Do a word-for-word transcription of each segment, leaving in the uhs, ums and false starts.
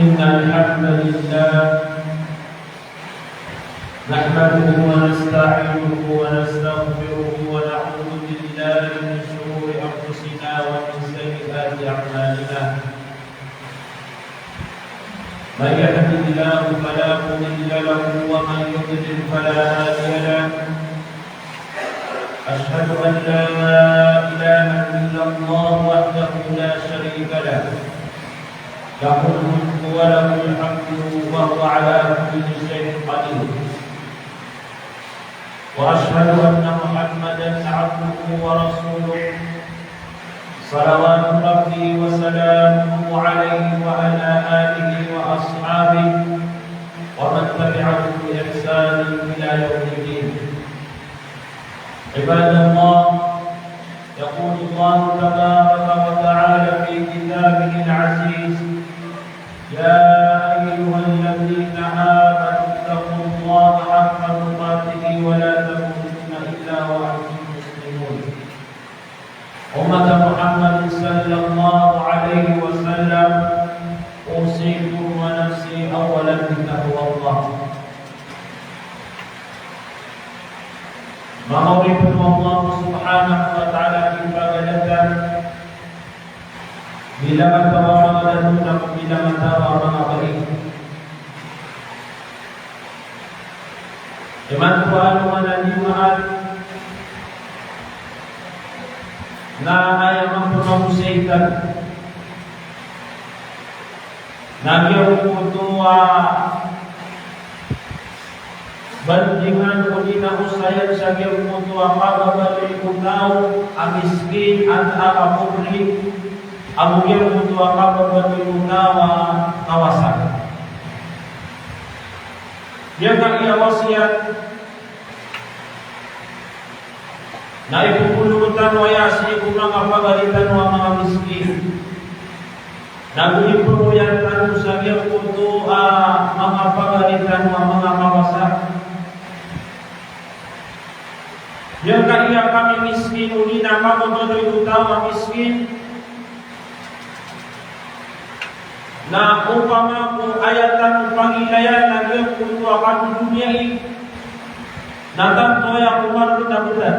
إن الحمد لله نحمده ونستعينه ونستغفره ونعوذ بالله من شرور أنفسنا ومن سيئات أعمالنا. من يهد الله فلا مضل له ومن يضلل فلا هادي له. أشهد أن لا إله إلا الله وحده لا شريك له، له الملك وله الحمد وهو على كل شيء قدير. وأشهد أن محمدا عبده ورسوله، صلوات ربي وسلامه عليه وعلى آله وأصحابه ومن تبعهم بإحسان إلى يوم الدين. عباد الله، يقول الله تبارك وتعالى في كتابه العزيز: يا أيها الذين آمنوا اتقوا الله حق تقاته ولا تموتن إلا وأنتم مسلمون. أمة محمد صلى الله عليه وسلم، أوصيكم ونفسي أولا بتقوى الله. Manga oripn o Allah subhanahu wa ta'ala a ipagadatan, bilang a taw a manga datu na bilang a taw a manga bai. Imanto a alongan a Jumaat na aya mapmagosay tano na giyangkoto a bandingan o di na osayan sa giyangkoto a kababaloy o taw a miskin, a kapobri, ago giyangkoto a kababaloy o taw a kawasa. Giyangkaya wasiyat na ipopolong tano aya sii ko manga pagari tano a manga miskin. Nago ipopoyan tano sa giyangkoto a manga pagari tano a manga kawasa. Giyangkaya kamimiskin o di na kababaloy o taw a miskin. Na opama ko aya tano pangilayan a giyangkoto a kadodoniyai, na tanto aya ko margn a btad.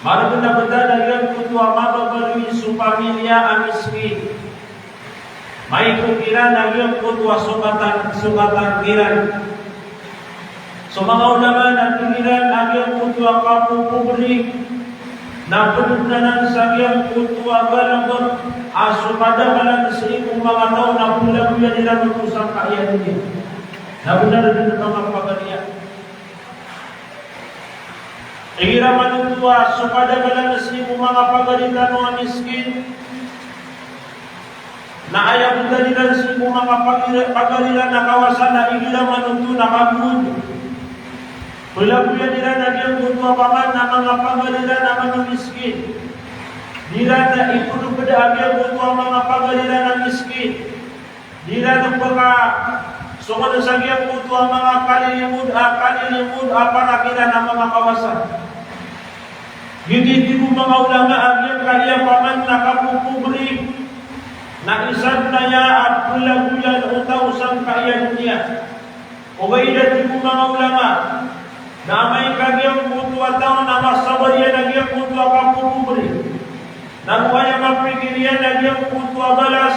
Margn a btad a giyangkoto a mababaloy so pamilya a miskin. Maito kiran a giyangkoto a sokatan, sokatan kiran. So manga ulama na tig iran a giyangkoto a kapopobri na pd anan sa giyangkoto a galbk a so kadaklan sii ko manga taw na polagoyan iran oto sangkaya doniya. Na bnar dn a manga pagari iyan. Igira man oto a so kadaklan sii ko manga pagari tano a miskin, na aya btad iran sii ko manga pagari, pagari iran a kawasa na igira man oto na kagowad. Polagoyan iran a giyangkoto a paman a manga pagari iran a manga miskin. Di iran ipdpd a giyangkoto a manga pagari iran a miskin. Di iran pkasongad sa giyangkoto a manga kalilimod a, kalilimod a para kiran a manga kawasa. Giyoto i tig o manga ulama a giyangkaya paman a kapopobri na isa dn aya a polagoyan o taw sangkaya doniya. Ogaid a tig o manga ulama na amay ka giyangkoto a taw na masabar iyan a giyangkoto a kapopobri, nago aya mapikir iyan a giyangkoto a balas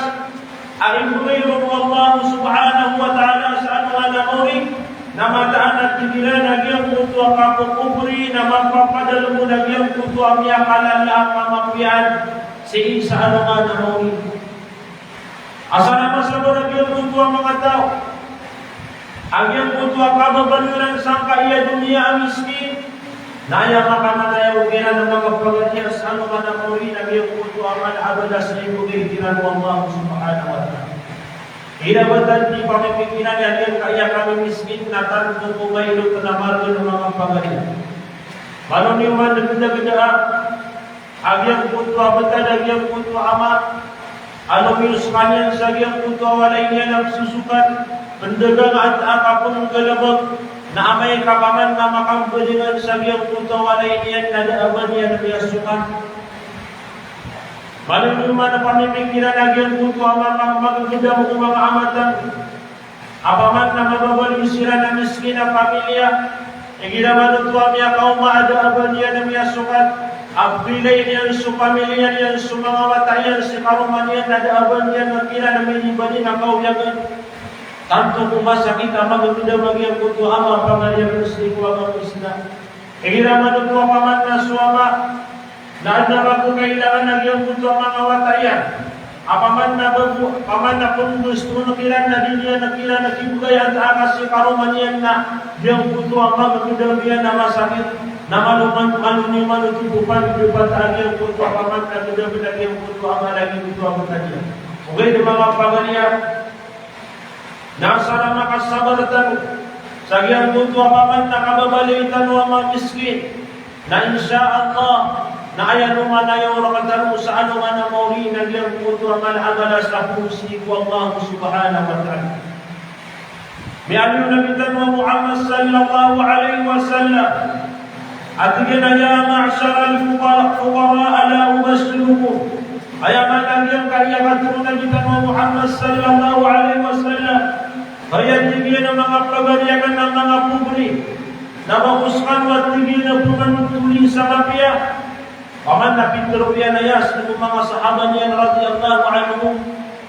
a ibgay ron o Allah subhanahu wa ta'ala sa alongan a maori, na mataan a tig iran a giyangkoto a kapopobri na mapapadalm on a giyangkoto a miyakalala a kamapiyaan sii sa alongan a maori. Asar a masabar a giyangkoto a manga taw a giyangkoto a kababaloy iran sangkaya doniya a miskin, na aya makamataya o kiran a manga pagari iyan sa alongan a maori na giyangkoto a mala a balas a ibgay kiran o Allah subhanahu wa ta'ala. Aya btad i pamimikiran iyan a giyangkaya kamimiskin na tanto ko mailot na margn o manga pagari iyan. Malo niyo man dagdagdaa a giyangkoto a btad a giyangkoto a ama a lomiyos skaniyan sa giyangkoto a walay niyan a pzosokan, pndaganga a kapnggalbk, na amay ka paman na makambadingan sa giyangkoto a walay niyan na da a ba niyan miyasokan. Maliliyo man a pamimikiran a giyangkoto a manga, manga magagedam ko manga ama tano. Apiya man na mababaloy siran a miskin a pamilya, igira man oto a miyakaoma a da a ba niyan miyasokat, a pkhailay niyan so pamilya niyan, so manga wata iyan, si karoma niyan, a da a ba niyan kiran a minibaling a kaoyagan. Tanto ko masakit a magagedam a giyangkoto a ama a pagariyagan sii ko agama Islam. Igira man oto apiya man na so ama na adn a ba ko kailangan a giyangkoto a manga wata iyan. Apiya man na ba ko, apiya man na pnggoston kiran na di niyan kiran a kibgay antaa ka si karoma niyan na giyangkoto a magagedam iyan a masakit. Na malo man, malo niyo man oto ko pandapata a giyangkoto apiya man na gedam a giyangkoto a mala a giyangkoto a wata iyan. Ogaid manga pagariya, na asar a makasabar tano sa giyangkoto apiya man na kababaloy tano a manga miskin. Na insha Allah, na aya alongan a aya orok tano sa alongan a maori na giyangkoto a mala a balas a poon sii ko Allah subhanahu wa ta'ala. Miyaaloy o Nabi tano a Muhammad sallallahu alaihi wasallam a tig iyan a, "Ya ma'sharal fuqara, fuqara, ala ubashshirukum." Aya maana niyan ka aya katharo o Nabi tano a Muhammad sallallahu alaihi wasallam, aya tig iyan a manga pagari akn a manga pobri, na mawos kano a tig iyan a pmanothol sa mapiya. Apiya man na pitharo iyan aya sii ko manga sahaba niyan radiyallahu anhum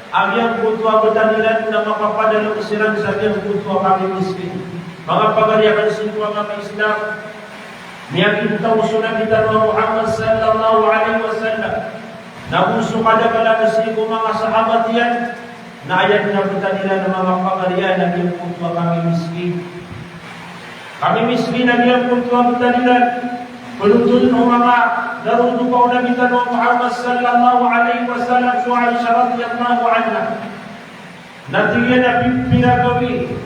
a giyangkoto a btad iran na makapadalm siran sa giyangkoto a kamimiskin. Manga pagari akn sii ko agama Islam, miyakintaw so Nabi tano a Muhammad sallallahu alaihi wasallam na go so kadaklan sii ko manga sahabat iyan na aya dn a btad iran a manga pagari iyan a giyangkoto a kamimiskin. Kamimiskin a giyangkoto a btad iran. Pnothol o manga darodopa o Nabi tano a Muhammad sallallahu alaihi wasallam so Aisha radiyallahu anha. Na tig iyan a pi-, pira gawii.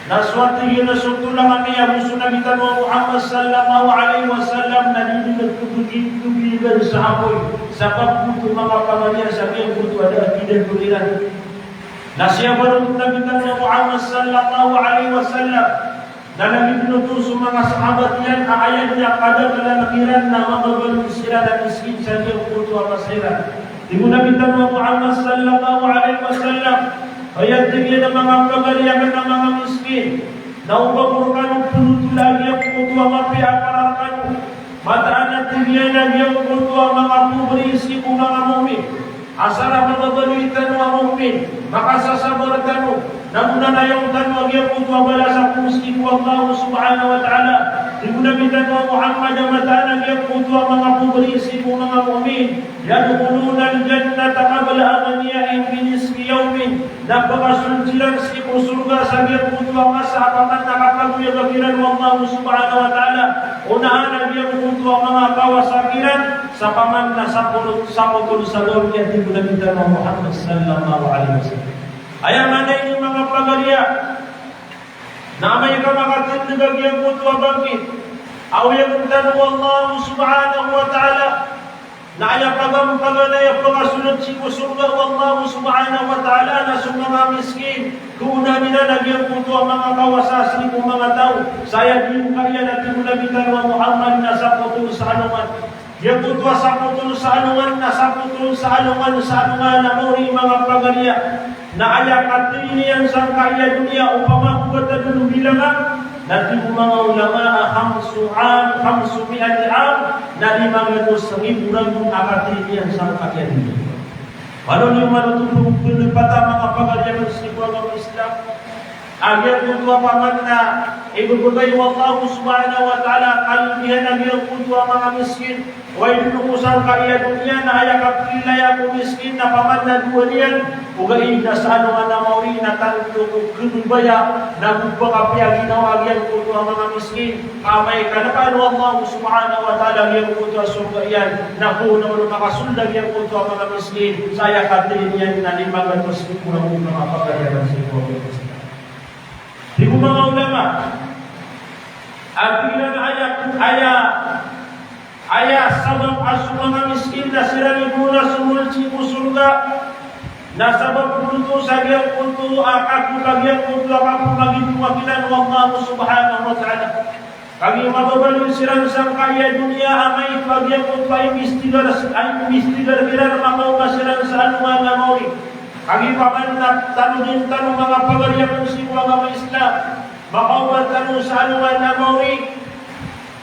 Na so a tig iyan a so tolang a miyago so Nabi tano a Muhammad sallallahu alaihi wasallam na di dn a togitogit sa apoy. Sabap ko manga pagari iyan sa giyangkoto a da a kidato iran. Na siyabar o Nabi tano a Muhammad sallallahu alaihi wasallam. Na lagid oto so manga sahabat iyan a aya dn a kadaklan kiran na mababaloy siran a miskin sa giyangkoto a masa iran. Tig o Nabi tano a Muhammad sallallahu alaihi wasallam, aya tig iyan a manga pagari akn a manga miskin, na o ba ko rkano pnothol a giyangkoto a mapiya a para rkano, mataan a tig iyan a giyangkoto a manga pobri sii ko manga mu'min. Asar a mababaloy tano a mu'min, makasasabar tano, na go nanayaw tano a giyangkoto a balas a poon sii ko Allah subhanahu wa ta'ala. Tig o Nabi tano a Muhammad a mataan a giyangkoto a manga pobri sii ko manga mu'min, yadkhulunal jannata qabla aghniya'ihim binisfi yawmin. Na pakasold siran sii ko sorga sa giyangkoto a masa a kapagoyaga kiran o Allah subhanahu wa ta'ala. Onaan a giyangkoto a manga kawasa kiran sa paman na sapolo, sapotol sa gawii, a tig o Nabi tano a Muhammad sallallahu alaihi wasallam. Aya maana ini, manga pagariya, na amay ka makatindg a giyangkoto a bangkit a oyagen tano o Allah subhanahu wa ta'ala, na aya pagampaganay a pakasold sii ko sorga o Allah subhanahu wa ta'ala na so manga miskin. Koonahan iran a giyangkoto a manga kawasa sii ko manga taw. Sa aya dn ka iyan, a tig o Nabi tano a Muhammad, na sapotol sa alongan. Giyangkoto a sapotol sa alongan na sapotol sa alongan, sa alongan a maori, manga pagariya. Na aya kathay niyan sangkaya doniya, opama ko ba ta dn bilangan, na tig o manga ulama a khamsu am, khamsu mi'ati am, na lima gatos ribo ragon a kathay niyan sangkaya doniya. Malo niyo man oto pnggolawla, manga pagariya akn sii ko agama Islam, a giyangkoto a paman na ibbgay o Allah subhanahu wa ta'ala a kalbihan a giyangkoto a manga miskin. Oway, dn ko sangkaya doniya na aya kapkhailaya ko miskin na paman na dowa niyan, ogaid na sa alongan a maori na tanto ko khababaya na go pakapiya ginawa a giyangkoto a manga miskin. Ka amay ka lkaan o Allah subhanahu wa ta'ala a giyangkoto a sorga iyan, na koonahan o makasold a giyangkoto a manga miskin sa aya kathay niyan na lima gatos ribo ragon, manga pagariya akn sii ko agama Islam. Tig o manga ulama a tig iran a aya, aya, aya sabap a so manga miskin na siran i bo na somold sii ko sorga na sabap oto sa giyangkoto a kakoto a giyangkoto a kapmagitong a kiran o Allah subhanahu wa ta'ala. Kagiya mababaloy siran sangkai a doniya a maito a giyangkoto a imbestigar, a imbestigar kiran, makaoma siran sa alongan a maori. Kagiya paman na tano dn tano manga pagari akn sii ko agama Islam, makaoma tano sa alongan a maori.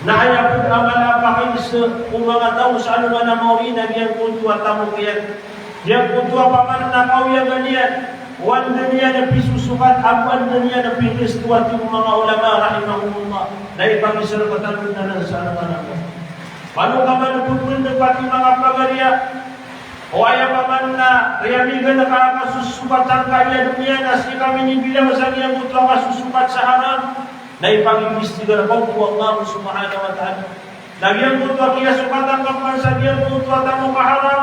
Na aya pd a mala a pakaiza o manga taw sa alongan a maori na giyangkoto a tamok iyan. Giyangkoto a paman na kaoyagan iyan, o anda niyan pisosokat, ago anda niyan pinresto, a tig o manga ulama rahimahumullah, na ipakiza rktano dn anan sa alongan a maori. Panokaman pn pn pati manga pagari a, o aya paman na riyamigan ka a kasosokat sangkai a doniya na sii ka minibilang sa giyangkoto a kasosokat sa haram, na ipakimbestigar ka o Allah subhanahu wa ta'ala. Na giyangkoto a kiyasokatan ka pman sa giyangkoto a tamok a haram,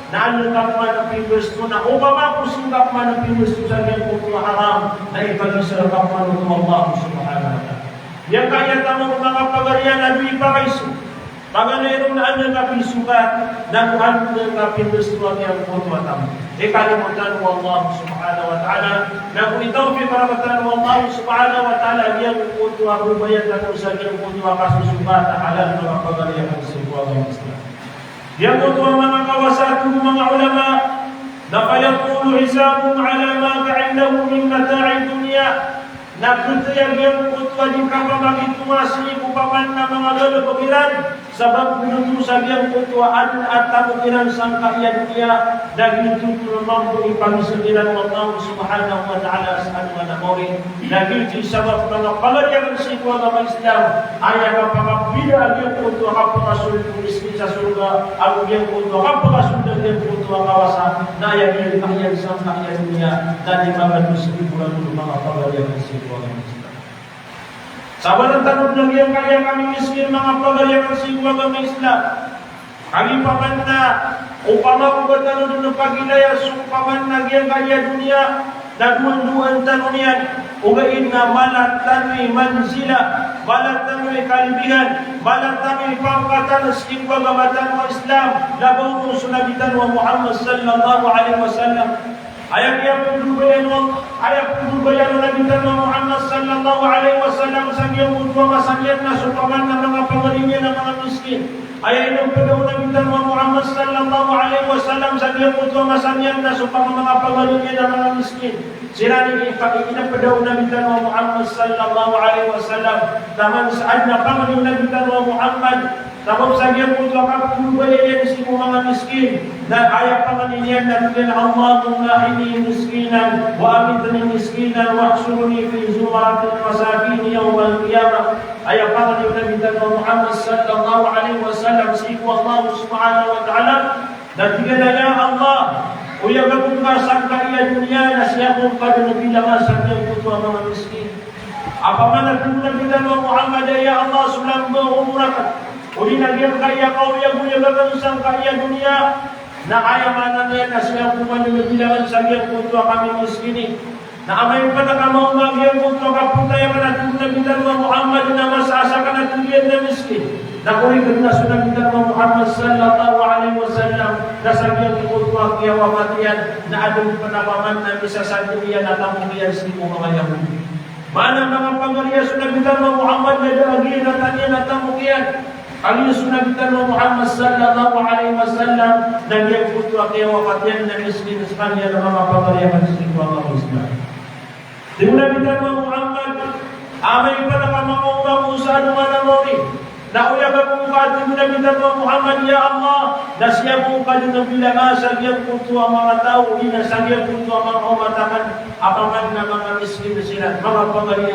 na anda ka pman pinresto, na opama ko sii ka pman pinresto sa giyangkoto a haram, na ipakimbestigar ka pman o Allah subhanahu wa ta'ala. Giyangkaya a tamok, manga pagari a, na dowa i pakaiza. Paganay ron na anda ka pisokat, nago anda ka pinresto a giyangkoto a tamok. Ikalimo tano o Allah subhanahu wa ta'ala, nago itawfiq rktano o Allah subhanahu wa ta'ala giyangkoto a babaya tano sa giyangkoto a kasosokat a halal, manga pagari akn sii ko agama Islam. Giyangkoto a manga kawasa, tig o manga ulama, na fayatulu hisabun ala ma indahu min mata'id dunya. Na khataya giyangkoto a di kapamakitonga sii ko paman na manga galbk iran, sabap giyoto sa giyangkoto a adn a tamok iran sangkai a doniya, na giyoto mambo i pangizaan iran o Allah subhanahu wa ta'ala sa alongan a maori. Na giyoto i sabap, manga pagari akn sii ko agama Islam, aya kapakabida a giyangkoto a kapakasold ko miskin sa sorga, ago giyangkoto a kapakasold a giyangkoto a kawasa, na aya giyangkaya sangkai a doniya, na di magatos i boran, manga pagari akn sii ko agama Islam. Sabaad tano dn a giyangkaya kamimiskin, manga pagari akn sii ko agama Islam. Kagiya paman na opama ko ba tano dn pagilaya so paman na giyangkaya doniya, na dowandowan tano niyan. Ogaid na mala tano i manzila, mala tano i kalbihan, mala tano i pangkatan sii ko agama tano a Islam, labaw on so Nabi tano a Muhammad sallallahu alaihi wasallam. Aya kiyapndobayaan o, aya pndobayaan o Nabi tano a Muhammad sallallahu alaihi wasallam sa giyangkoto a masa niyan na so paman na manga pagari niyan a manga miskin. Aya inipda o Nabi tano a Muhammad sallallahu alaihi wasallam sa giyangkoto a masa niyan na so paman a manga pagari niyan a manga miskin. Siran i, i, inipda o Nabi tano a Muhammad sallallahu alaihi wasallam. Taman sa adn a pangni o Nabi tano a Muhammad. Sabap sa giyangkoto a kapndobayaan iyan sii ko manga miskin, na aya pangni niyan na tig iyan, "Allahumma ahyini miskinan wa amitni miskinan wahshurni fi zumratil masakin yawmal qiyamah." Aya pangni o Nabi tano a Muhammad sallallahu alaihi wasallam sii ko Allah subhanahu wa ta'ala, na tig iyan a, "Ya Allah, oyaga ko ngka sangkai a doniya na sii ako ngka dn bilangan sa giyangkoto a manga miskin." Opama na tig o Nabi tano a Muhammad a, "Ya Allah, so lamba o omor akn, odi na giyangkaya kaoyagoyag akn sangkai a doniya, na aya maana niyan na sii ako ngka dn bilangan sa giyangkoto a kamimiskin." Na amay pn a kamaoma giyangkoto a kapotayan, na tig o Nabi tano a Muhammad na masa a sakn a tig iyan na miskin. Na korek na so Nabi tano a Muhammad sallallahu alaihi wasallam, na sa giyangkoto a kiyawapat iyan, na adn pn a paman na misasadn iyan a tamok iyan sii ko manga Yahudi. Maana, manga pagari, a so Nabi tano a Muhammad na da a giyanatan iyan a tamok iyan. Kagiya so Nabi tano a Muhammad sallallahu alaihi wasallam, na giyangkoto a kiyawapat iyan na miskin skaniyan, manga pagari akn sii ko agama Islam. Tig o Nabi tano a Muhammad, amay pn a kamaoma ko sa alongan a maori, na oyaga ko ngka, tig o Nabi tano a Muhammad, ya Allah, na sii ako ngka dn bilangan sa giyangkoto a manga taw, odi na sa giyangkoto a manga omat akn, a paman na manga miskin siran, manga pagari.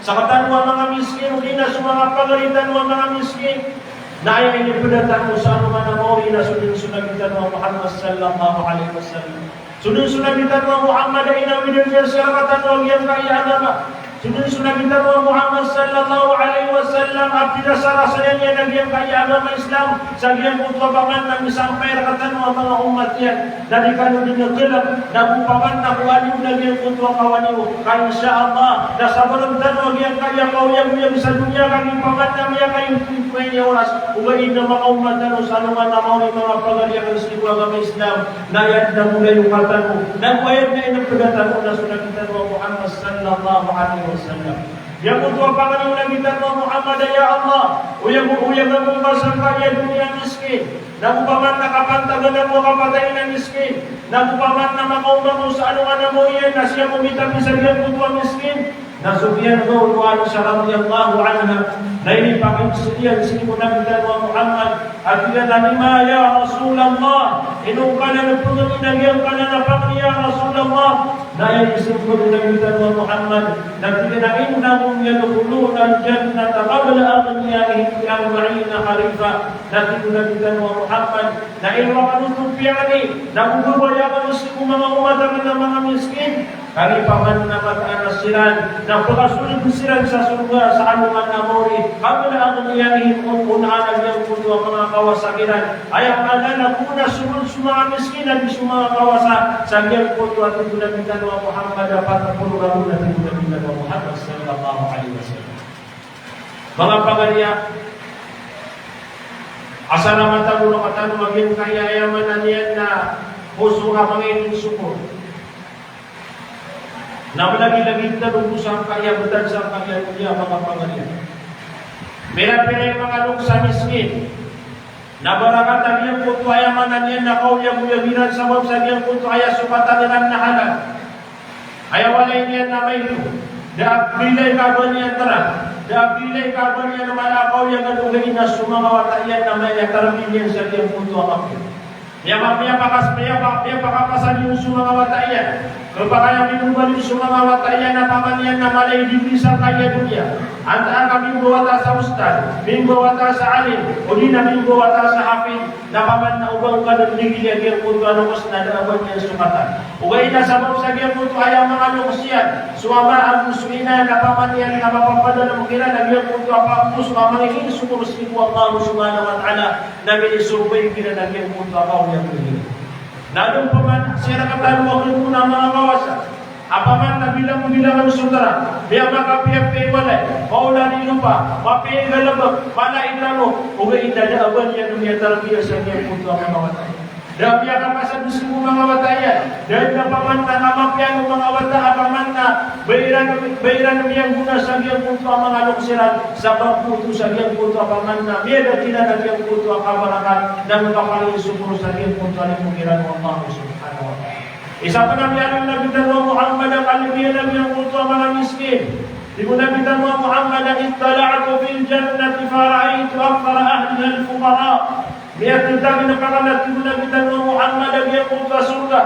Sktano a manga miskin, odi na so manga pagari tano a manga miskin, na aya inipda tano sa alongan a maori na so dn so Nabi tano a Muhammad sallallahu alaihi wasallam. So dn so Nabi tano a Muhammad a inawidan iyan sii rktano a giyangkaya a agama. So dn so Nabi tano a Muhammad sallallahu alaihi wasallam a pinasarasayan iyan a giyangkaya a agama Islam sa giyangkoto a paman na misampay rktano a manga omat iyan. Na di kano dn khalk, na go paman na ko aniw na giyangkoto a kawaniw. Ka insha Allah, na sabarn tano a giyangkaya kaoyagoyag sa doniya, kagiya paman na miyakaimpoimpoy a oras. Ogaid na manga omat tano sa alongan a maori, manga pagari akn sii ko agama Islam. Na aya dn a molayoka tano, na go aya dn a inipda tano na so Nabi tano a Muhammad sallallahu alaihi wasallam. Giyangkoto a pangni o Nabi tano a Muhammad a, ya Allah, oyago, oyaga ko ba sangkaya doniya a miskin. Nago paman na kapantagan ako a kapatay na miskin. Nago paman na makaoma ko sa alongan a mawri iyan na sii ako mitapi sa giyangkoto a miskin. Na so giyangkoto a Aisha radhiyallahu anha, na inipakisodiyan sii ko Nabi tano a Muhammad. A tig iyan a, lima ya Rasulullah, ino ngka nan pangnin a giyangkanan a pangni ya Rasulullah? Na aya inisembag o Nabi tano a Muhammad, na tig iyan a, innahum yadkhulunal jannata qabla aghniyaihim bi arba'ina kharifa. Na tig o Nabi tano a Muhammad, na ino akn oto piyangni, na babaya akn sii ko manga omat akn a manga miskin. Kagiya paman na mataan a siran na pakasold siran sa sorga sa alongan a mawri, qabla aghniyaihim, on, on a giyangkoto a manga kawasa kiran. Aya maana na go na sold so manga miskin a di so manga kawasa, sa giyangkoto a tig o Nabi tano a Muhammad a pat polo ragon a tig o Nabi tano a Muhammad sallallahu alaihi wasallam. Manga pagariya, asar a matag o rkatano a giyangkaya, aya maana niyan na poso a manga inisokor. Na malagilagid tano bo sangkaya btad sangkaya doniya, manga pagariya. Pira-pira i manga loks a miskin na barakat a giyangkoto, aya maana niyan na kaoyagoyag iran sabap sa giyangkoto aya sokatan iran na halal. Aya walay niyan na maito, da a pilay ka ba niyan tara, da a pilay ka ba niyan mala a kaoyagan, ogaid na so manga wata iyan na mala a tarbiya iyan sa giyangkoto a kapiya. Miyapa-, miyapakas-, miyapa-, miyapakapasad so manga wata iyan. Kapakay a mimbaling so manga wata iyan a paman iyan na mala i digri sangkaya doniya. Antaa ka mimbawata sa ustad, mimbawata sa alim, odi na mimbawata sa hafid, na paman na o ba ngka dn digri a giyangkoto a loks na da a ba niyan sokatan. Ogaid na sabap sa giyangkoto aya manga loks iyan, so ama ago so ina na paman iyan na mapapadalm kiran a giyangkoto a pagpos a manga inisokor sii ko Allah subhanahu wa ta'ala, na minisorbay kiran a giyangkoto a kaoyagoyag iran. Na adn pman sii rkatano a giyangkoto a manga kawasa a paman na bilangbilangn so tara, miyamakapiyapiya i walay, maolad i lopa, mapiya i galbk, mala i tano, ogaid na da a ba niyan miyatarbiya sa giyangkoto a manga wata iyan. Da a miyakapasad sii ko manga wata iyan. Da a paman na kamapiya o manga wata a paman na ba iran, ba iran miyanggona sa giyangkoto a manga loks iran. Sabap oto sa giyangkoto a paman na miyada kiran a giyangkoto a kabarakat, na makapanginisokor sa giyangkoto a limo kiran o Allah subhanahu wa ta'ala. Isa pn a miyaaloy o Nabi tano a Muhammad a kalbiyan a giyangkoto a manga miskin. Tig o Nabi tano a Muhammad a, ittala'tu fil jannati fara'aytu akthara ahliha al-fuqara. Miyatagn akn a tig o Nabi tano a Muhammad a giyangkoto a sorga.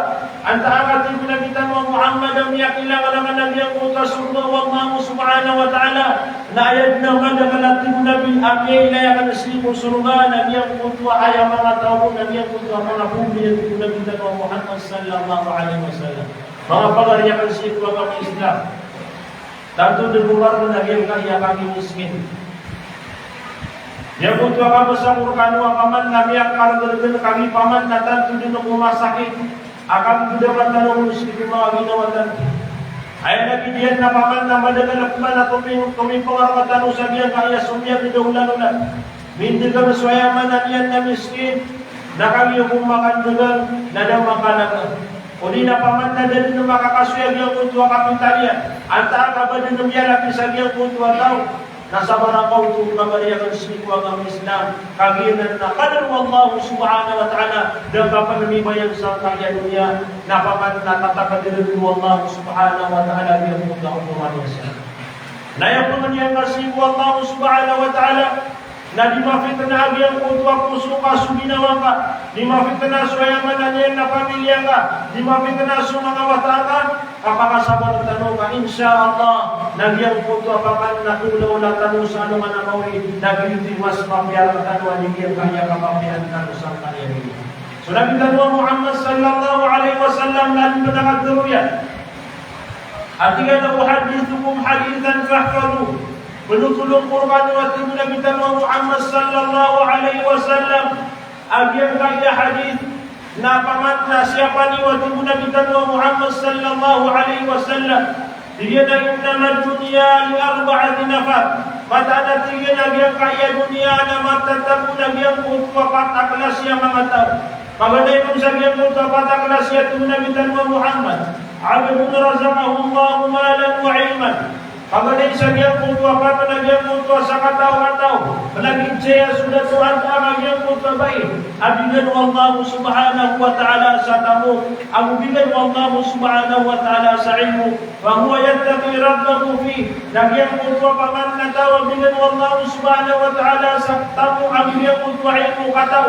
Antaa ka tig o Nabi tano a Muhammad a miyakilanglangan a giyangkoto a sorga o Allah subhanahu wa ta'ala. Na aya dn a madakl a tig o Nabi a miyailay akn sii ko sorga na giyangkoto a aya manga taw na giyangkoto a manga pobre a tig o Nabi tano a Muhammad sallallahu alaihi wasallam. Manga pagari akn sii ko agama Islam. Tanto dn ko margn a giyangkaya kagiya miskin. Giyangkoto a kabasa ko rkano a paman na miyakargrgn kagiya paman na tanto dn ko masakit a kagdamdaman tano sii ko manga ginawa tano. Aya lagid iyan na paman na madakl pman a tomi-, tomipng rkatano sa giyangkaya so miyagdawlawla. Mindgn so aya maana niyan na miskin, na kagiya ko makandgn na da makalaga. Odi na paman na da dn makakasoy a giyangkoto a kapital iyan, antaa ka ba dn miyalaki sa giyangkoto a taw. Na sabarangkaw oto pagari akn sii ko agama Islam, kagiya na kadar o Allah subhanahu wa ta'ala, da ka pn mibayag sangkaya doniya, na paman na tatakdrn o Allah subhanahu wa ta'ala giyangkoto a oto a miyasa. Na aya pn a miyangka sii ko Allah subhanahu wa ta'ala, na di mafitna a giyangkoto a poso ka so ginawa ngka, di mafitna so aya maana niyan na pamilya ngka, di mafitna so manga wata ngka, kapakasabar tano ka, insha Allah, na giyangkoto a paman na tolawla tano sa alongan a mawri, na giyoto i mas mapiya rktano a di giyangkaya kapapiyaan tano sangkaya doniya. So Nabi tano a Muhammad sallallahu alaihi wasallam na di pn a katharo iyan. A tig iyan a, uhaddithukum hadithan fahfadhuh. Pnotholn ko rkano a tig o Nabi tano a Muhammad sallallahu alaihi wasallam a giyangkaya hadith na paman na siyapa niyo a tig o Nabi tano a Muhammad sallallahu alaihi wasallam. Tig iyan a, innamad dunya li arba'ati nafar. Mataan a tig iyan a giyangkaya doniya na matatago na giyangkoto a pat a klasi a manga taw. Paganay kon sa giyangkoto a pat a klasi a tig o Nabi tano a Muhammad, abdun razaqahu Allahu malan wa ilman. Paganay sa giyangkoto a paman a giyangkoto a sakataw a taw, lagid saya so dato a taw a giyangkoto a bai a bigan o Allah subhanahu wa ta'ala sa tamok, ago bigan o Allah subhanahu wa ta'ala sa ilmo. Wa huwa yattaqi rabbahu fih, na giyangkoto a paman a taw a bigan o Allah subhanahu wa ta'ala sa tamok ago giyangkoto a ilmo kataw.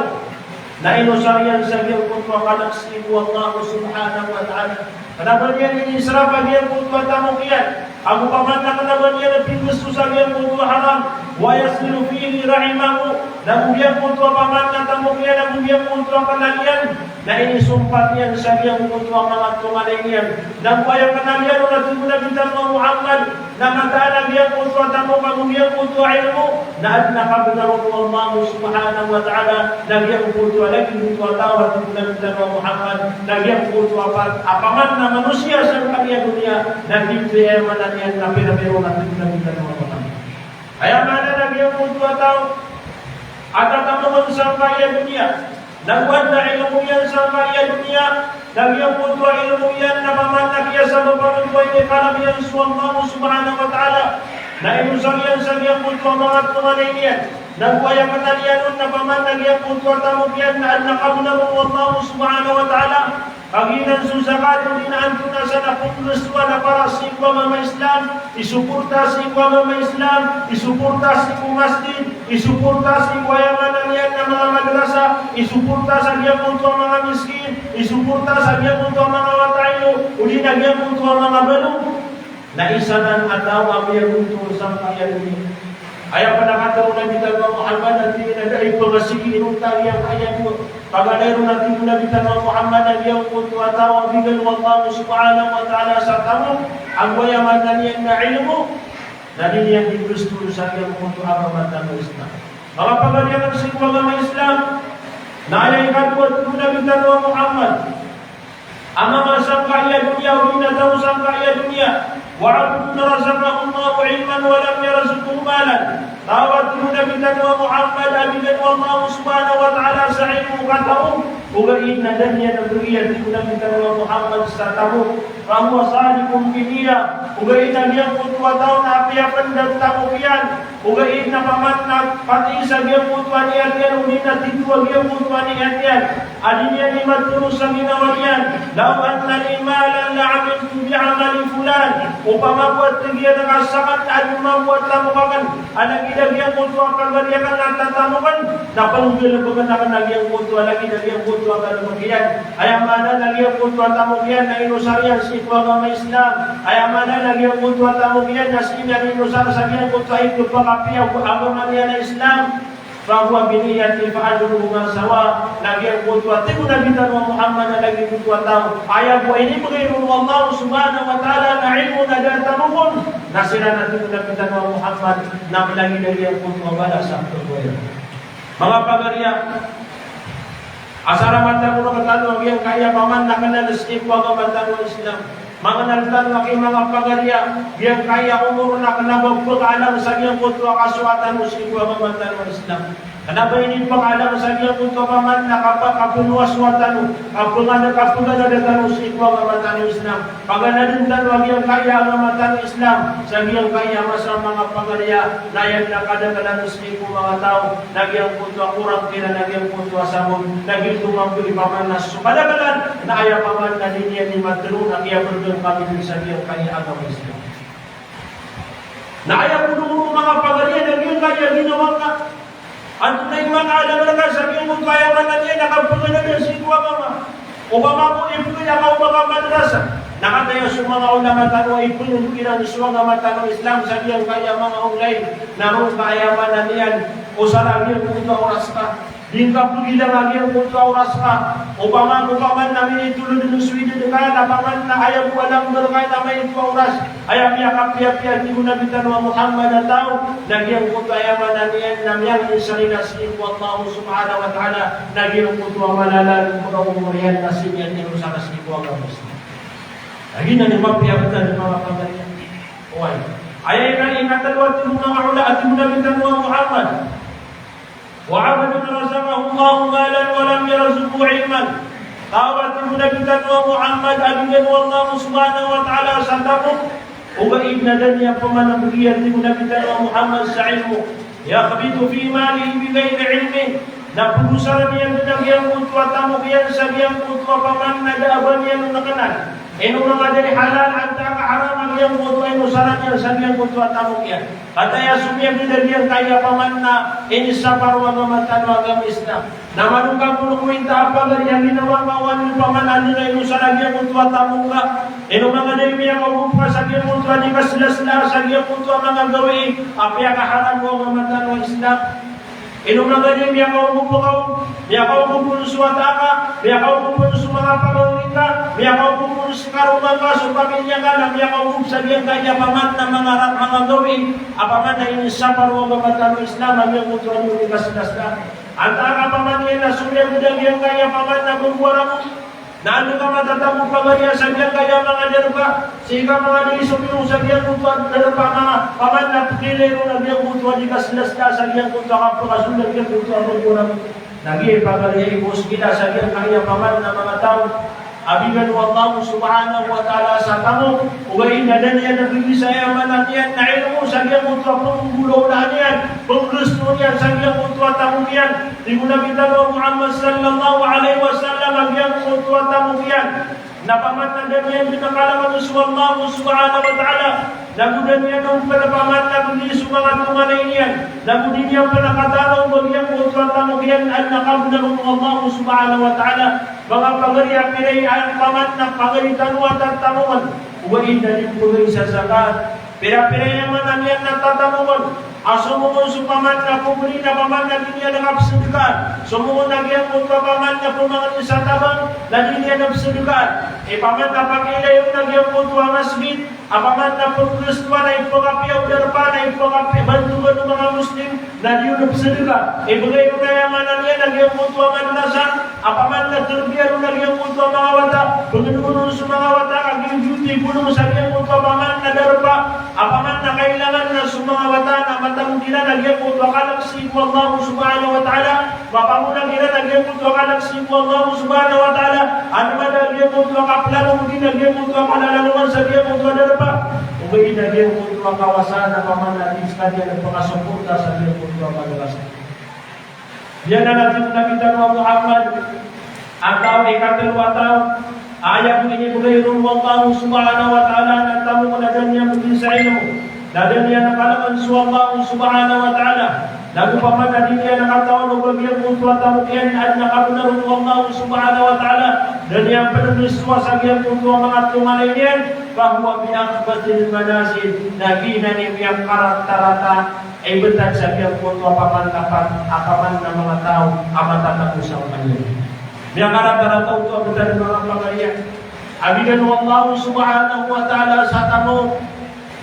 Na inosar iyan sa giyangkoto a kalk sii ko Allah subhanahu wa ta'ala. Kna ba niyan inisrapa giyangkoto a tamok iyan. Ago paman na kna ba niyan pinggasto sa giyangkoto a haram. Wa yasilu fihi rahimahu. Na go giyangkoto a paman a tamok iyan, ago giyangkoto a knal iyan, na inisompat iyan sa giyangkoto a manga tonganay niyan. Na go aya knal iyan on a tig o Nabi tano a Muhammad, na mataan a giyangkoto a tamok ago giyangkoto a ilmo na adn a kabnar on o Allah subhanahu wa ta'ala, na giyangkoto a lagid oto a taw a tig o Nabi tano a Muhammad, na giyangkoto a pa-, a paman a manosiya sangkaya doniya, na giyoto i aya maana niyan na pira-pira on a tig o Nabi tano a Muhammad. Aya maana na giyangkoto a taw a tatamok on sangkaya doniya, na go adn a ilmo iyan sangkaya doniya, na giyangkoto a ilmo iyan na paman na kiyasabapan on ko inikalk iyan so Allah subhanahu wa ta'ala. Na inosar iyan sa giyangkoto a manga tonganay niyan. Na go aya knal iyan on na paman na giyangkoto a tamok iyan na adn a kabnar on o Allah subhanahu wa ta'ala. Kagiya nan so zakat, odi na antonaa san a pnggastoan a para sii ko agama Islam, isoporta sii ko agama Islam, isoporta sii ko masjid, isoporta sii ko aya maana niyan na manga madrasa, isoporta sa giyangkoto a manga miskin, isoporta sa giyangkoto a manga wata iyo, odi na giyangkoto a manga balo. Na isa nan a taw a miyagontol sangkaya doniya. Aya pn a katharo o Nabi tano a Muhammad a tig iyan a da a ipngasigi ron ta giyangkaya dowa. Paganay ron a tig o Nabi tano a Muhammad a giyangkoto a taw a bigan o Allah subhanahu wa ta'ala sa tamok, ago aya maana niyan na ilmo, na di niyan di pnggastol sa giyangkoto a agama tano a Islam. Manga pagari akn sii ko agama Islam, na aya ikadowa a tig o Nabi tano a Muhammad a manga sangkaya doniya, odi na taw sangkaya doniya. Wa abdun razaqahu Allahu ilman wa lam yarzuqhu malan. Taw a tig o Nabi tano a Muhammad a bigan o Allah subhanahu wa ta'ala sa ilmo kataw, ogaid na da niyan a bgi a tig o Nabi tano a Muhammad sa tamok, fahuwa sadiqun fi niyyah. Ogaid na giyangkoto a taw na apiya pn da a tamok iyan, ogaid na paman na pati sa giyangkoto a niyat iyan, odi na tito a giyangkoto a niyat iyan. A di niyan imatero sa ginawa niyan. Law anna li malan la amiltu bi amali fulan. Opama ko a tig iyan a sakn a adi mambo a tamok akn a lagid a giyangkoto a pagari akn a tatamokn, na pnggalbkn akn a giyangkoto a lagid a giyangkoto a galbk iyan. Aya maana na giyangkoto a tamok iyan na inosar iyan sii ko agama Islam. Aya maana na giyangkoto a tamok iyan na sii niyan inosar sa giyangkoto a ipphakapiya ko agama niyan a Islam. Fahuwa bi niyyatihi fa ajruhuma sawa. Na giyangkoto a tig o Nabi tano a Muhammad a lagid oto a taw a aya bo a inibgay ron o Allah subhanahu wa ta'ala na ilmo na da a tamok on, na siran a tig o Nabi tano a Muhammad na mlagid a giyangkoto a balas a pagwaya. Manga pagari a, asar a matag o rktano a giyangkaya paman na knal sii ko agama tano a Islam. Manga nal tano a ki manga pagari a, giyangkaya omor na kna ba pkaalang sa giyangkoto a kasowa tano sii ko agama tano a Islam. Kna ba inipkaalang sa giyangkoto a paman na kapa-, kapnowasowa tano, kapngan-, kapganada tano sii ko agama tano a Islam. Paganadn tano a giyangkaya agama tano a Islam sa giyangkaya masa, manga pagari a, na aya dn a kadaklan sii ko manga taw na giyangkoto a korang kiran a giyangkoto a sabon, na giyoto mambo i paman na so kadaklan na aya paman na di niyan imatero na kiyabrgn kami dn sa giyangkaya agama Islam. Na aya bo dn, manga pagari a, na giyangkaya ginawa ngka. Antonaa i manga alam rka sa giyangkoto a aya maana niyan na kapganada sii ko agama? Opama ko ipkaya ka o manga madrasa. Na kataya so manga ulama tano a ipnonot iran so agama tano a Islam sa giyangkaya manga online. Na roo ka aya maana niyan, osar a giyangkoto a oras ka. Di ngka pgilang a giyangkoto a oras ka. Opama, opama na minitolod dn so idad ka, na paman na aya bo a lambar ka na maito a oras. Aya miyakapiyapiya a tig o Nabi tano a Muhammad a taw, na giyangkoto aya maana niyan na miyanginsarina sii ko Allah subhanahu wa ta'ala, na giyangkoto a malalan ko omor iyan na sii niyan inosar sii ko agama Islam. Lagid anan i mapiya a btad, manga pagari a. Oway. Aya ika-, ikatlo a tig o manga ula-, a tig o Nabi tano a Muhammad. Wa abdun razaqahu Allahu malan wa lam yarzuqhu ilman. Taw a tig o Nabi tano a Muhammad a bigan o Allah subhanahu wa ta'ala sa tamok, Ogaid na da niyan pman bgan, tig o Nabi tano a Muhammad, sa ilmo. Yakhbitu fi malihi bighairi ilmin. Na pgosaran iyan dn a giyangkoto a tamok iyan sa giyangkoto a paman na da a ba niyan on knan. Ino manga da i halal antaa ka haram a giyangkoto a inosaran iyan sa giyangkoto a tamok iyan. Kataya so miyagdadagiyangkaya paman na inisapar o agama tano a agama Islam. Na mano ka kon ko inta a pagari a ginawa ka o anda paman a anda na inosar a giyangkoto a tamok ka. Ino manga da i miyakaogop ka sa giyangkoto a di kaslasla sa giyangkoto a manga gawii a piyakaharam o agama tano a Islam. Ino manga da i miyakaogop ka, miyakaogop on so wata ka, miyakaogop on so manga pagawii ka, miyakaogop on so karoma ka, so pamilya ka, na miyakaogop sa giyangkaya paman na manga ra-, manga gawii a paman na inisapar o agama tano a Islam a giyangkoto a di kaslasla. Antaa ka paman iyan na so miyagdadagiyangkaya paman na bambowarang on. Na anda ka matatago pagari sa giyangkaya manga darpa, sii ka manga da i somiyong sa giyangkoto a darpa, manga paman na pkhailay ron a giyangkoto a di kaslasla sa giyangkoto a kapakasold a giyangkoto a bambowarang. Na giya i pagari i bos kita sa giyangkaya paman na manga taw a bigan o Allah subhanahu wa ta'ala sa tamok, ogaid na da niyan a bibisaya maana niyan na ilmo sa giyangkoto a pnggolaolaan iyan, pngresto niyan sa giyangkoto a tamok iyan. Tig o Nabi tano a Muhammad sallallahu alaihi wasallam a giyangkoto a tamok iyan na paman na da niyan dn a kalkn so Allah subhanahu wa ta'ala, nago da niyan on pn paman na bgi so manga tonganay niyan, nago di niyan pn kataro a giyangkoto a tamok iyan na kabnar on o Allah subhanahu wa ta'ala. Manga pagari a pira i paman na pagari tano a tatamokn, ogaid na di pagari sa zakat. Pira-pira i maana niyan na tatamokn. A somong on so paman na pobri na paman na di niyan kapsdkaan. Somong on a giyangkoto a paman na pmangni sa tabang na di niyan psdkaan. I paman na pakailay on a giyangkoto a masgit a paman na pmrestoan a ipkapiya o darpa na ipkapiya, bantogan o manga Muslim na di on psdka. Ibgay on a aya maana niyan a giyangkoto a madrasa a paman na tarbiya ron a giyangkoto a manga wata, pngndg on so manga wata a giyoto i bolong sa giyangkoto a paman na darpa a paman na kailangan na so manga wata na matamok iran a giyangkoto a kalk sii ko Allah subhanahu wa ta'ala, mapamolag iran a giyangkoto a kalk sii ko Allah subhanahu wa ta'ala, anda man a giyangkoto a kaplalo odi na giyangkoto a kalalangowan sa giyangkoto a darpa. Ogaid na giyangkoto a kawasa na paman na di skaniyan pkasoporta sa giyangkoto a madrasa. Giyanan a tig o Nabi tano a Muhammad, a taw i ikatlo a taw a aya bo inibgay ron o Allah subhanahu wa ta'ala na tamok na da niyan bgi sa ilmo, na da niyan kalkn so Allah subhanahu wa ta'ala, nago paman na di niyan katawan o ba giyangkoto a tamok iyan na adn a kabnar on o Allah subhanahu wa ta'ala, da niyan pnrestoa sa giyangkoto a manga tonganay niyan, fahuwa bi akhbathil manazil, na giyanan i miyakaratarata a ibtad sa giyangkoto a paman na pat-, a paman na manga taw a matatago sa oman iyan. Miyakaratarata oto a btad, manga pagariya a bigan o Allah subhanahu wa ta'ala sa tamok,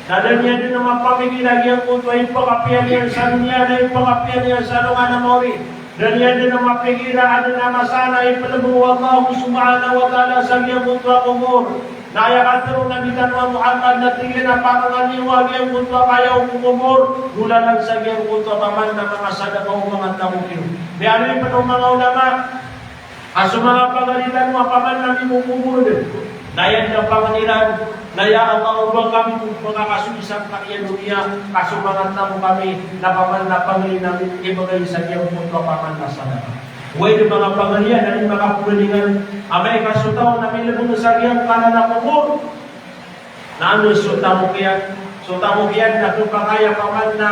na da niyan dn mapamikir a giyangkoto a ipkapiya niyan sa doniya na ipkapiya niyan sa alongan a maori. Da niyan dn mapikir a adn a masa na iplbng o Allah subhanahu wa ta'ala sa giyangkoto a kobor. Na aya katharo o Nabi tano a Muhammad na tig iyan a pangangani o giyangkoto a kayaw ko kobor, golalan sa giyangkoto a paman na manga sadaka o manga tamok iyo. Miyaaloy pn o manga ulama a so manga pagari tano a paman na mimokobor dn, na aya dn a pangni iran na, "Ya Allah, oba kami bo pkakasoy sangkaya doniya, ka so manga tamok ami na paman na pangnin ami ibgay sa giyangkoto a paman na sadaka." Oway, di manga pagariya na di manga pagalingan, amay ka so taw na milbng sa giyangkanan a kobor, na anda so tamok iyan? So tamok iyan na khapakay a paman na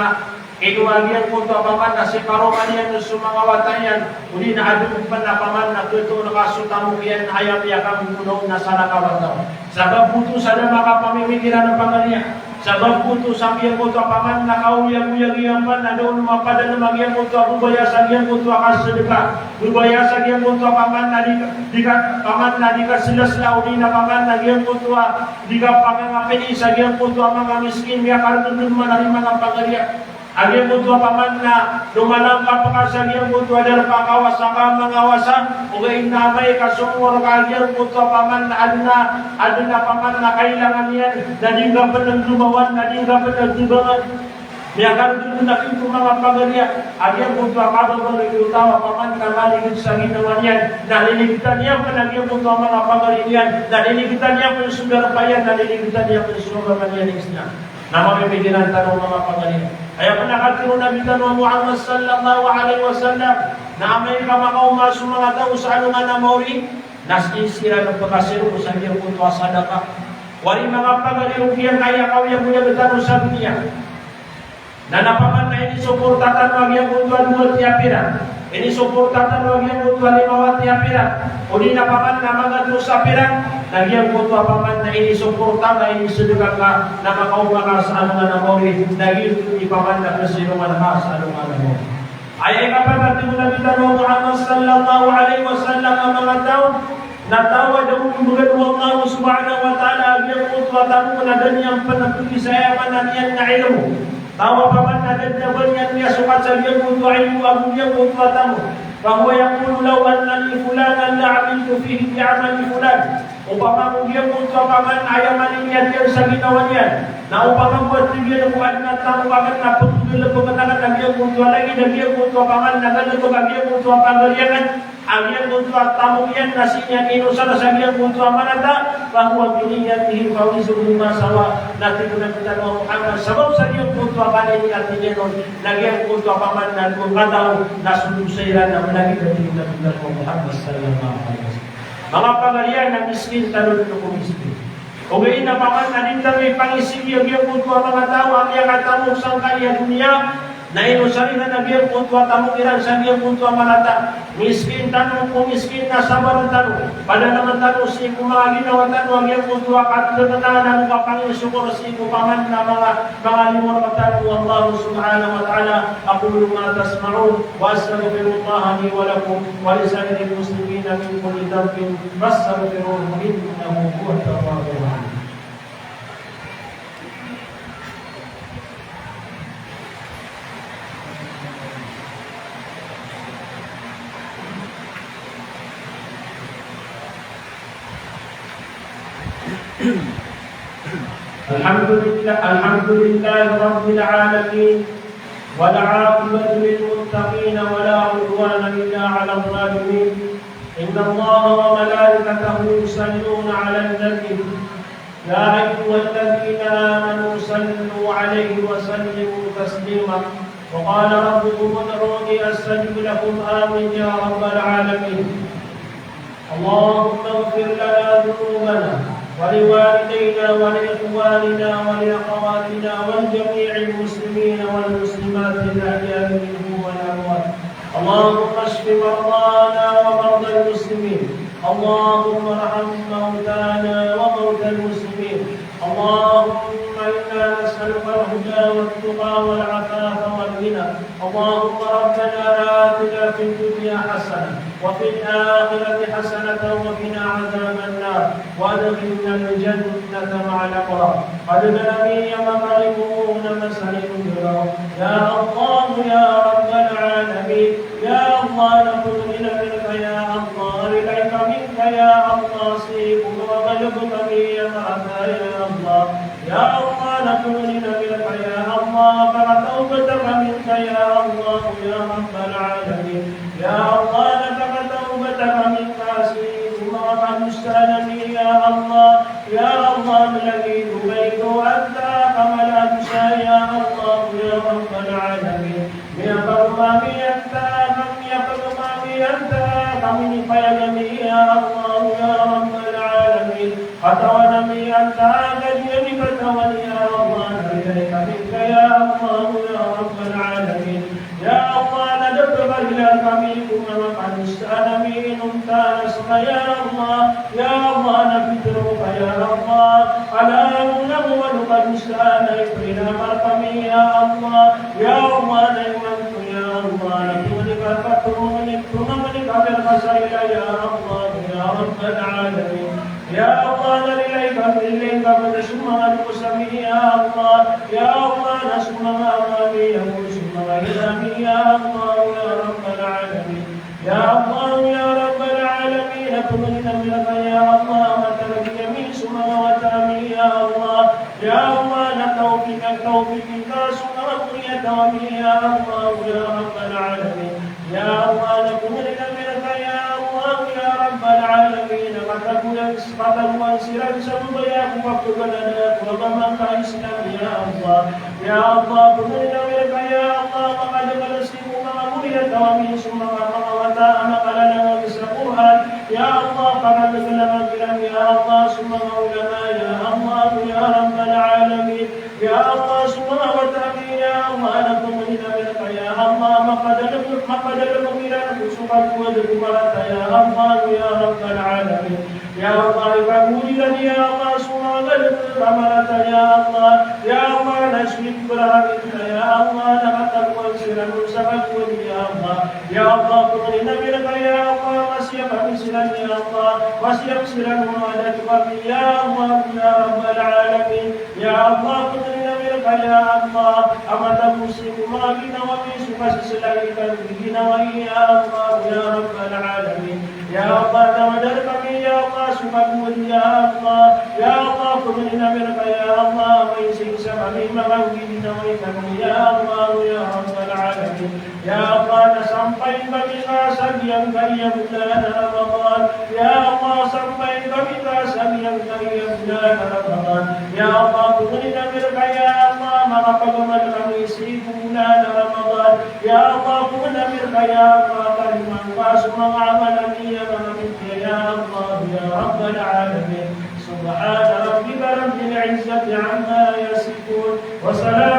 kinowa giyangkoto a paman na sikaroma niyan so manga wata iyan, odi na adn pn a paman na khatoon ka so tamok iyan a aya miyakanggonaon na salakaw a taw. Sabap oto sa da makapamimikiran a pagariya. Sabap oto sa giyangkoto a paman na kaoyagoyag iyan pn na da on mapadalm a giyangkoto a babaya sa giyangkoto a kasadka. Babaya sa giyangkoto a paman na di, di ka, paman na di kaslasla odi na paman na giyangkoto a di kapakangapini sa giyangkoto a manga miskin, miyakargn dn man a di manga pagariya. A giyangkoto a paman na domalangkap ka sa giyangkoto a darpa ka wasa ka mangawasa, ogaid na amay ka somor ka a giyangkoto a paman na adn a, adn a paman na kailangan iyan, na di ngka pn domawan, na di ngka pn dobangan. Miyakatotol na giyoto manga pagari a giyangkoto a kababaloy o taw a paman na maligid sa ginawa niyan, na liligitan iyan pn a giyangkoto a manga pagari niyan, na liligitan iyan pn so darpa iyan, na liligitan iyan pn so agama niyan a Islam. Na mamimikiran tano manga pagari. Aya pn a katharo o Nabi tano a Muhammad sallallahu alaihi wasallam, na amay ka makaoma so manga taw sa alongan a maori, na sii siran pkasirong sa giyangkoto a sadaka. Wari manga pagari o giyangkaya kaoyagoyag tano sa doniya. Na, na paman na inisoporta tano a giyangkoto a dowa tiya pirak, inisoporta tano a giyangkoto a lima tiya pirak, odi na paman na manga dosa pirak, na giyangkoto a paman na inisoporta ka, inisedeka ka, na makaoma ka sa alongan a maori, na giyoto i paman na psirongan ka sa alongan a maori. Aya ikapat a tig o Nabi tano a Muhammad sallallahu alaihi wasallam a manga taw, na taw a da on mbgan o Allah subhanahu wa ta'ala a giyangkoto a tamok na da niyan pn pgisayaman a niyan na ilmo. Taw a paman na da dn a ba niyan miyasokat sa giyangkoto a ilmo ago giyangkoto a tamok. Fahuwa yaqulu law anna li fulanan la amiltu fihi bi amali fulan. Opama ko giyangkoto a paman na aya mali niyan sa ginawa niyan. Na opama ko a tig iyan ko adn a tamok akn na pggalbkn akn a giyangkoto a lagid a giyangkoto a paman na galbk a giyangkoto a pagari akn a giyangkoto a tamok iyan na sii niyan inosar sa giyangkoto a marata, fahuwa biniyatihi fa wizruhuma sawa. Na tig o Nabi tano a Muhammad, sabap sa giyangkoto a paninikati niyan on, na giyangkoto a paman na dowa kataw na so dosa iran na malagid a tig o Nabi tano a Muhammad sallallahu alaihi wasallam. Manga pagari, na miskin tano dn ko miskin. Ogaid na paman na di tano ipangisigiya giyangkoto a manga taw a miyakatamok sangkaya doniya, na inosar iran a giyangkoto a tamok iran sa giyangkoto a marata. Miskin tano ko miskin na sabar tano. Padalm tano sii ko manga ginawa tano a giyangkoto a katkna na kapangisokor sii ko paman na manga, manga limo rktano o Allah subhanahu wa ta'ala. Aqulu ma tasma'un. وأستغفر الله لي ولكم ولسائر المسلمين من كل ذنب فاستغفروه إنه هو التواب الرحيم. الحمد لله، الحمد لله رب العالمين. والعاقبة للمتقين ولا عدوان إلا على الظالمين. إن الله وملائكته يصلون على النبي. يا أيها الذين آمنوا صلوا عليه وسلموا تسليما. وقال ربكم ادعوني أستجب لكم. آمين يا رب العالمين. اللهم اغفر لنا ذنوبنا ولوالدينا ولإخواننا ولأخواتنا ولجميع المسلمين والمسلمات الأحياء منهم والأموات. اللهم اشف مرضانا ومرضى المسلمين. اللهم ارحم موتانا وموتى المسلمين. اللهم إنا نسألك الهدى والتقى والعفاف والغنى. اللهم ربنا آتنا في الدنيا حسنة وفي الآخرة حسنة وقنا عذاب النار وأدخلنا الجنة مع الأبرار. Adn a Miyamakalimo na masalimo dn, ya Allah, ya Rabbal Alamin. Ya Allah, na pangnin ami rka, ya Allah, rilai kami rka, ya Allah, sii ko manga galbk ami a marata, ya Allah. Ya Allah, na pangnin ami rka, ya Allah, pakatawbata kami rka, ya Allah, ya Rabbal Alamin. Ya Allah, na pakatawbata kami rka sii ko manga kadosaan ami, ya Allah. Ya Allah, lagid o ba ikaw antaa ka mala a dosa, ya Allah, ya Rabbal Alamin. Miyapagmami antaa ka, miyapagmami antaa ka minipayag ami, ya Allah, ya Rabbal Alamin. Katawan ami antaa ka di ami katawan, ya Allah, na rilai kami rka, ya Allah, ya Rabbal Alamin. Ya Allah, na da pn a rilai kami ko manga kadosaan ami inonta na ska, ya Allah. Ya Allah, na pitharo ka, ya Allah, a langon a manga kadosaan a iprinamar kami, ya Allah. Ya Allah, na imanto, ya Allah, na pangnin ka, pangnin, pangnin kami rka sa rilai, ya Allah, ya Rabbal Alamin. Ya Allah, na rilai kami, rilai kami na so manga dosa ami, ya Allah. Ya Allah, na so manga ama ami, ya Allah, so manga ina ami, ya Allah, ya Rabbal Alamin. Ya Allah, ya Rabbal Alamin, na pangnin ami rka, ya Allah, a matalagi ami so manga wata ami, ya Allah. Ya Allah, na tawfiq, na tawfiq ka so manga Ya Allah, ya Rabbal Alamin. Ya Allah, na pangnin ami rka, ya Allah, ya Rabbal Alamin, na katagoan, katagoan siran sa babaya ko kapagana ko agama ka Islam, ya Allah. Ya Allah, pangnin ami rka, ya Allah, makadakl sii ko manga moriyataw ami so manga, manga wata a makalalangan sa Qur'an. Ya Allah, pakadakl ami kiran, ya Allah, so manga ulama, ya Allah, ya Rabbal Alamin. Ya Allah, so manga wata ami, ya Allah, na pangnin ami rka, ya Allah, makadalm, makadalm ami ran ko so kagowad ko marata, ya Allah, ya Rabbal Alamin. Ya Allah, ipagowad iran, ya Allah, so manga galbk a marata, ya Allah. Ya Allah, na so ipagpra ami rka, ya Allah, na katagoan siran on sa kagowad, ya Allah. Ya Allah, pangnin ami rka, ya Allah, masiyap ami siran, ya Allah, masiyap siran o manga dato ami, ya Allah, ya Rabbal Alamin. Ya Allah, pangnin ami rka, ya Allah, a matapos sii ko manga ginawa ami so kasasalain kami ginawa, ya Allah, ya Rabbal Alamin. Ya Allah, tawadn ami, ya Allah, so kagowad, ya Allah. Ya Allah, pangnin ami rka, ya Allah, a maisingsa kami manga ginawa ami, ya Allah, ya Rabbal Alamin. Ya Allah, na sampayin kami ka sa giyangkaya bolan a Ramadan. Ya Allah, sampayin kami ka sa giyangkaya bolan a Ramadan. Ya Allah, pangnin ami rka, ya Allah, makapagamal kami sii ko bolan a Ramadan. Ya Allah, pangnin ami rka, ya Allah, tarimaan ka so manga amal ami a manga pitharo, ya Allah, ya Rabbal Alamin. Subhana rabbika rabbil izzati amma yasifun. Wa salamun